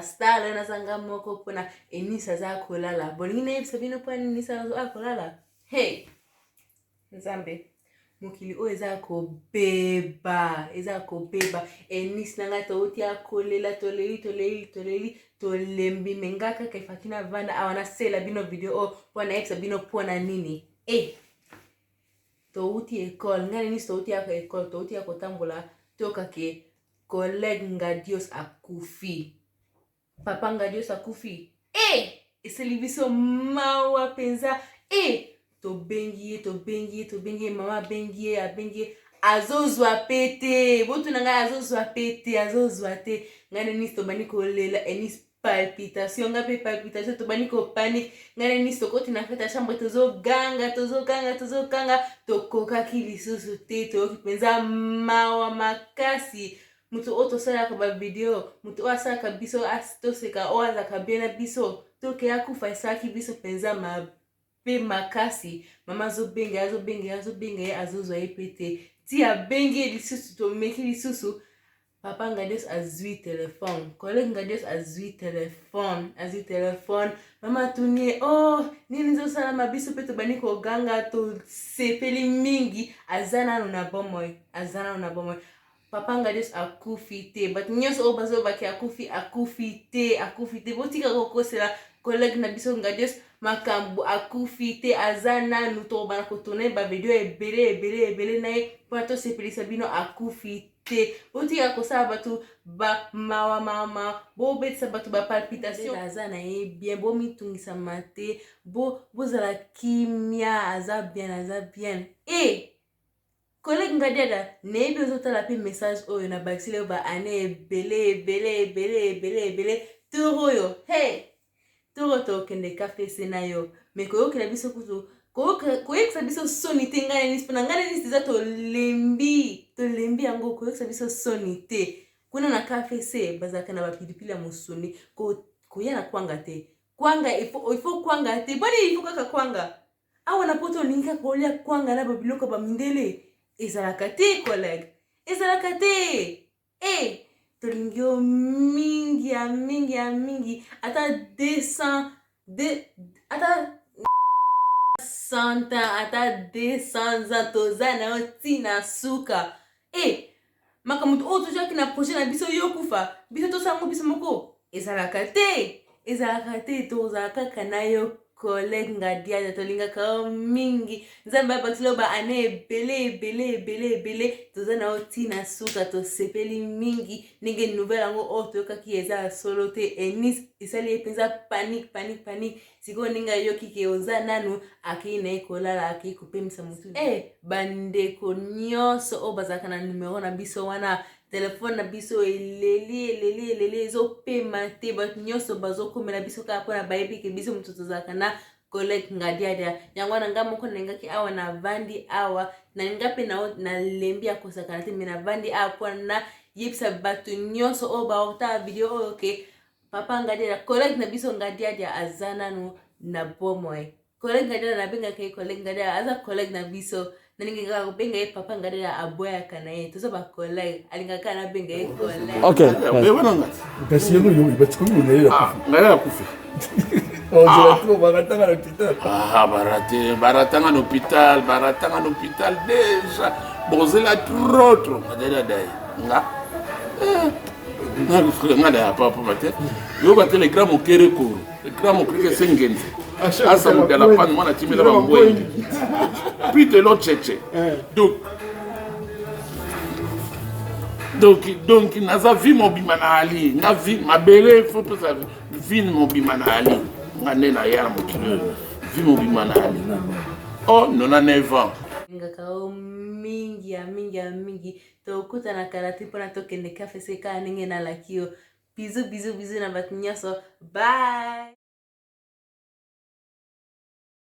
Star naza nga moko mpona Enisa aza kolala. Bolingi nayebisa bino mpo Enisa aza kolala? Hey! Nzambe, mokili oyo eza kobeba, eza kobeba. Eunice na ngai touti ya kolela, toleli, toleli, toleli, tolembi. Me nga kaka efaki navanda awa nasela bino video oyo mpo nayebisa bino mpo na nini. E touti ekole, ngai na Eunice touti ya ekole, touti ya kotambola, toyoka ke collègue Ngadios akufi. Papa Ngadios akufi. Eh! Esali biso mawa mpenza. Eh! Tobengi ye, tobengi ye, tobengi ye, mama abengi ye, abengi ye. Azozwa pe te. Botuna ngai azozwa pe te, azozwa te. Ngai na Eunice tobandi kolela, Eunice palpitation, ngai pe palpitation, tobandi ko panique. Ngai na Eunice tokoti na kati ya chambre, tozoganga, tozoganga, tozoganga, tokokaki lisusu te, toyoki mpenza mawa makasi. Moto oyo tosalaka ba video, moto oyo asalaka biso toseka, oyo azalaka bien na biso, toke akufa esalaki biso mpenza mabe makasi. Mama azobenga ye, azobenga ye, azobenga ye, azozwa ye mpe te. Ti abengi ye lisusu, tomeki lisusu, Papa Ngadios azwi telefone, collègue Ngadios azwi telefone, azwi telefone. Mama atuni ye, oh, nini ezosalama? Biso mpe tobandi koganga, tosepeli mingi, aza nanu na bomoi, aza nanu na bomoi. Papa Ngadios akufi te. Bato nyonso oyo bazolobaki akufi, akufi te, akufi te. Botika kokosela collègue na biso Ngadios makambo, akufi te, aza nanu. Tokobanda kotourne ba video ebele ebele ebele na ye mpona tosepelisa bino. Akufi te. Botika kosala bato ba mawa mawa mawa, bobetisa bato ba palpitation. Aza na ye bien, bomitungisama te, bozala kimia, aza bien, aza bien. E collègue Ngadiada, nayebi ozotala mpe message oyo na bakiseli oyo ba année ebele ebele ebele ebele ebele. Tour oyo, hey, tour oyo tokende KFC na yo, me koyokela biso kutu koyekisa biso soni te. Ngai na mpona ngai na Eunice eza tolembi, tolembi yango, koyekisa biso soni te. Kuna na KFC bazalaka na bapilipili ya mosuni, koya na kwanga te. Kwanga il faut kwanga te, boni il faut kaka kwanga awa na poto? Olingi kaka kolia kwanga na babiloko ya bamindele, ezalaka te collègue, ezalaka te. E tolingi yo mingi ya mingi ya mingi, ata 200 de, ata 100 ans, ata 200 ans, toza na yo ntina suka. E makambo oyo tozwaki na projet na biso, yo kufa, biso tosango biso moko, ezalaka te, ezalaka te. Tozala kaka na yo collègue Ngadiada, tolingaka yo mingi. Nzambe abakisela yo ba année ebele ebele ebele ebele. Toza na yo ntina suka. Tosepeli mingi ndenge nouvelle yango oyo toyokaki eza ya solo te. Eunice esali ye mpenza panique, panique, panique. Sikoyo ndenge ayoki ke oza nanu, akei na ye kolala, akei kopemisa motu. E bandeko nyonso oyo bazalaka na numero na biso wana, telefone na biso eleli eleli eleli, ezopema te. Bato nyonso bazokomela biso kaka mpona bayebi ke biso moto tozalaka na collègue Ngadiadia. Yango wana nga moko nalingaki awa navandi awa, nalinga mpe nalembi ya kosakana te, me navandi awa mpona nayebisa bato nyonso oyo baotala video oyo ke papa Ngadiadia, collègue na biso Ngadiadia, aza nanu na bomoi. Collègue Ngadiadia, nabengaka ye collègue Ngadiadia, aza collègue na biso. Nalingi kaka kobenga ye papa Ngadiadia, aboyaka na ye, toza ba collègue, alingaka kaka nabenga ye collègue. Ok. Kasi yango yo batikomi monele. Ngai akufi. Ozela trop, baratanga na hôpital. Ah, barate, baratanga na hôpital, baratanga na hôpital déjà. Bozela trop trop. Ngadiadia dai. Nga. Nga da papa te. Yo ba te le grand mokere koro. Le grand mokere sengenze. Asa mudala pan mwana timela ba ngwengi. Puis de l'autre tchétché. Donc naza vie mobima na ali nga vie mabele, faut pesa vie mobima na ali nga nde na ya na mokili oyo, vie mobima na ali oh 99 ans. Ngaka yo mingi ya mingi ya mingi. Tokutana kala te mpona tokende KFC kaka ndenge nalaki yo. Bisous, bisous, bisous na bato nyonso, bye.